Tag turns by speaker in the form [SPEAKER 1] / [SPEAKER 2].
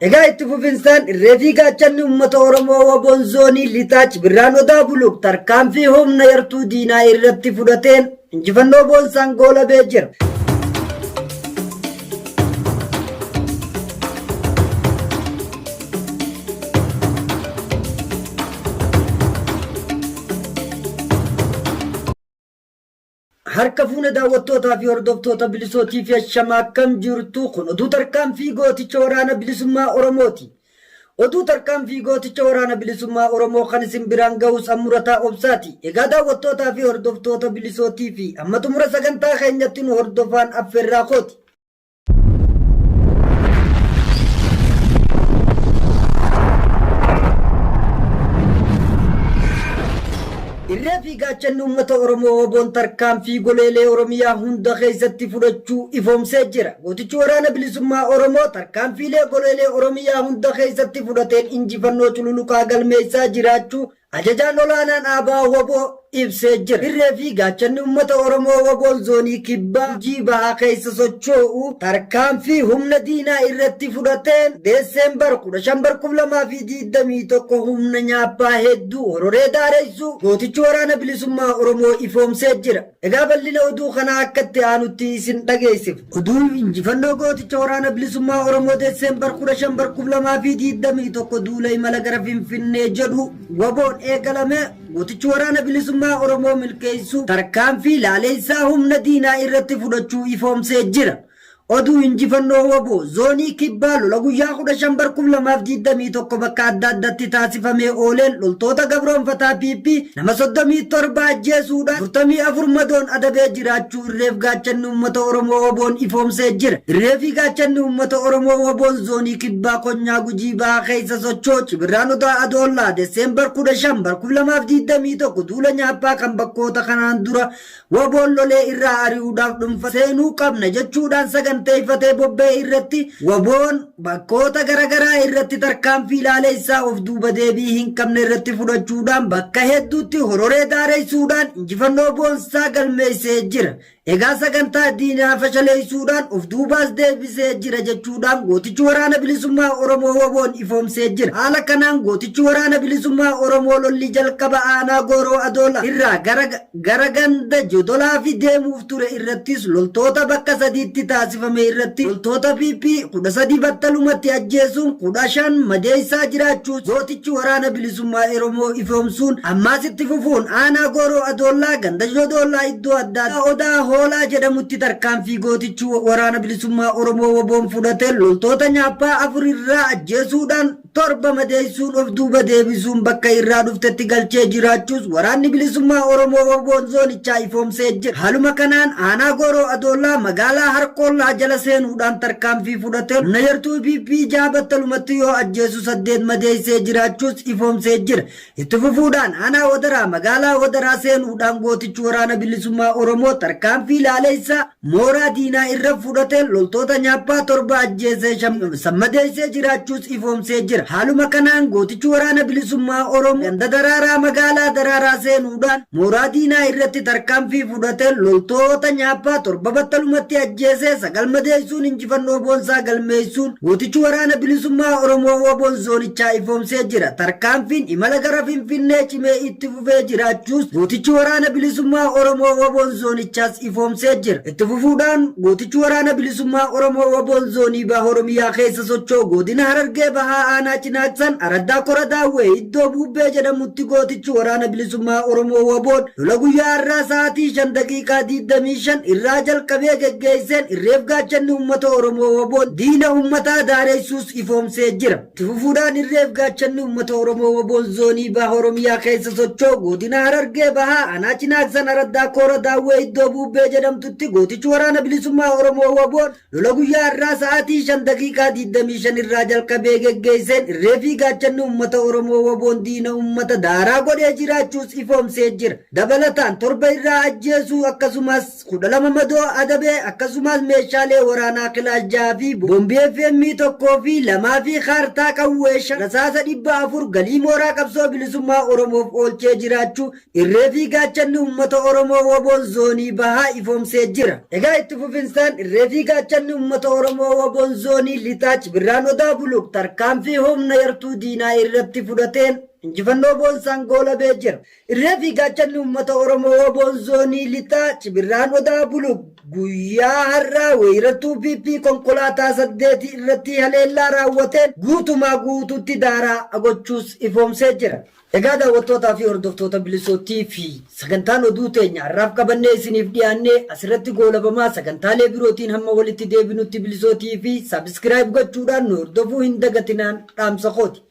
[SPEAKER 1] Egaa itti fufinsaan irree fi gaachanni uummata Oromoo Waboon Zoonii Lixaa Cibirraan Odaa Buluuk tarkaanfii humna yartuu diinaa irratti fudhateen injifannoo boonsaan goolabee jira. Harka fuune daawwattootaa fi hordoftoota bilisootii fi ashamaa akkam jirtu kun oduu tarkaanfii gooticha waraana bilisummaa Oromooti. Oduu tarkaanfii gooticha waraana bilisummaa Oromoo kan isin biraan ga'us Ammurataa Obsaati. Egaa daawwattootaa fi hordoftoota bilisootii fi amma xumura sagantaa keenyatti nu hordofaan affeerraa kooti. Irree fi gaachanni uummata Oromoo Waboon tarkaanfii goleelee Oromiyaa hunda keessatti fudhachuu ifoomsee jira. Gootichi waraana bilisummaa Oromoo tarkaanfiilee goleelee Oromiyaa hunda keessatti fudhateen injifannoo cululuqaa galmeessaa jiraachuu Ajajaan olaanaan ABO-wbo ibsee jira. Irree fi gaachanni uummata Oromoo Waboon Zoonii Kibbaa Gujii Bahaa keessa sochoo'u tarkaanfii humna diinaa irratti fudhateen Deesseembar 15 bar 2021 humna nyaappaa hedduu hororee daareessuu gootichi waraana bilisummaa Oromoo ifoomsee jira. Egaa bal'ina oduu kanaa akka itti aanutti isin dhageessifna. Oduu injifannoo gooticha waraana bilisummaa Oromoo Deesseembar 15 bar 2021 duula imala gara Finfinnee jedhu Waboon eegalame gootichi waraana bilisummaa Oromoo milkeessuu tarkaanfii laaleessaa humna diinaa irratti fudhachuu ifoomsee jira. Oduu injifannoo wbo Zoonii Kibbaa lola guyyaa 15 bar 2021 bakka adda addatti taasifamee ooleen loltoota gabroomfataa PP nama 37 ajjeesuudhaan 44 madoon adabee jiraachuu irreef gaachanni uummata Oromoo WBOn ifoomsee jira. Irreefi gaachanni uummata Oromoo WBOn Zoonii Kibbaa Konyaa Gujii Bahaa keessa socho'u Cibirraan Odaa Adoollaa December 15 bar 2021 duula nyaaphaa kan bakkoota kanaan dura Wbo'n lolee irraa ari'uudhaaf dhunfa seenuu qabna jechuudhaan saganteeffatee bobba'e irratti Wbo'n bakkoota garagaraa irratti tarkaanfii laaleessaa of duuba deebii hin qabne irratti fudhachuudhaan bakka hedduutti hororee daareessuudhaan injifannoo boonsaa galmeessee jira. Egaa sagantaa diinaa fashaleessuudhaan of duubaas deebisee jira jechuudhaan gootichi waraana bilisummaa Oromoo Wbo'n ifoomsee jira. Haala kanaan gootichi waraana bilisummaa Oromoo lolli jalqaba aanaa Gooroo Adoola irraa gara Gara ganda Jodolaafi deemuuf ture irrattis loltoota bakka sadiitti taasifame irratti loltoota PP 13 battalumatti ajjeesuun 15 madeessaa jiraachuu gootichi Waraana Bilisummaa Eromoo ifoomsuun ammaas itti fufuun aanaa Gooroo Adoollaa ganda Jodoollaa iddoo addaa Odaa Hoolaa jedhamutti tarkaanfii gootichi Waraana Bilisummaa Oromoo WBOn fudhateen loltoota nyaappaa 4 irraa ajjeesuudhaan 7 madeessuun of duuba deebisuun bakka irraa dhuftetti galchee jiraachuus Waraanni Bilisummaa Oromoo WBOn zoonichaa ifoomsee jira. Haaluma kanaan aanaa Gooroo Adoollaa magaalaa Harqoollaa jala seenuudhaan tarkaanfii fudhateen humna yartuu PP 6 battalumatti yoo ajjeesu 8 madeessee jiraachuus ifoomsee jira. Itti fufuudhaan aanaa Wadaraa magaalaa Wadaraa seenuudhaan gootichi Waraana Bilisummaa Oromoo tarkaanfii laaleessaa mooraa diinaa irra fudhateen loltoota nyaappaa 7 ajjeesee 5 madeessee jiraachuus ifoomsee jira. Haaluma kanaan gootichi Waraana Bilisummaa Oromoo ganda Daraaraa magaalaa Daraaraa seenuudhaan mooraa diinaa irratti tarkaanfii fudhateen loltoota nyaappaa 7 battalumatti ajjeesee 9 madeessuun injifannoo boonsaa galmeessuun gootichi Waraana Bilisummaa Oromoo WBOn zoonichaa ifoomsee jira. Tarkaanfiin imala gara Finfinnee cimee itti fufee jiraachuus gootichi Waraana Bilisummaa Oromoo WBOn zoonichaas ifoomsee jira. Itti fufuudhaan gootichi Waraana Bilisummaa Oromoo WBOn zoonii Baha Oromiyaa keessa socho'u godina Harargee Bahaa aanaa Cinaaksan araddaa Kora Daawwee iddoo Buubbee jedhamutti gootichi Waraana Bilisummaa Oromoo WBOn lola guyyaa har'aa sa'aatii 5:25 irraa jalqabee geggeesseen irreef gaachanni uummata Oromoo WBOn diina uummataa daaressuus ifoomsee jira. Itti fufuudhaan irreef gaachanni uummata Oromoo WBOn zoonii Baha Oromiyaa keessa socho'u godina Harargee Bahaa aanaa Cinaaksan araddaa Koora Daawwee iddoo Buubbee jedhamtutti gootichi Waraana Bilisummaa Oromoo WBOn lola guyyaa har'aa sa'aatii 5:25 irraa jalqabee geggeesseen irree fi gaachanni uummata Oromoo WBOn diina uummata daaraa godhee jiraachuus ifoomsee jira. Dabalataan 7 irraa ajjeesuu akkasumas 12 madoo adabee akkasumas meeshaalee waraanaa kilaash 6 fi boombii FM 1 fi 2 fi kaartaa qawwee 5 rasaasa 400 galii mooraa qabsoo bilisummaa Oromoof oolchee jiraachuu irree fi gaachanni uummata Oromoo WBOn zoonii bahaa har'aa ifoomsee jira. Egaa itti fufinsaan irree fi gaachanni uummata Oromoo Waboon Zoonii Lixaa Cibirraan Odaa Buluuk tarkaanfii humna yartuu diinaa irratti fudhateen injifannoo boonsaan goolabee jira. Irree fi gaachanni uummata Oromoo Waboon Zoonii Lixaa Cibirraan Odaa Buluuk guyyaa har'aa weerartuu PP konkolaataa saddeeti irratti haleellaa raawwateen guutumaa guutuutti daaraa gochuus ifoomsee jira. Egaa daawwattootaa fi hordoftoota Bilisoo TV sagantaan oduu teenya har'aaf qabannee isiniif dhiyaannee asirratti goolabamaa sagantaalee birootiin hamma walitti deebinutti Bilisoo TV subscribe gochuudhaan nu hordofuu hin dagatinaan dhaamsa kooti.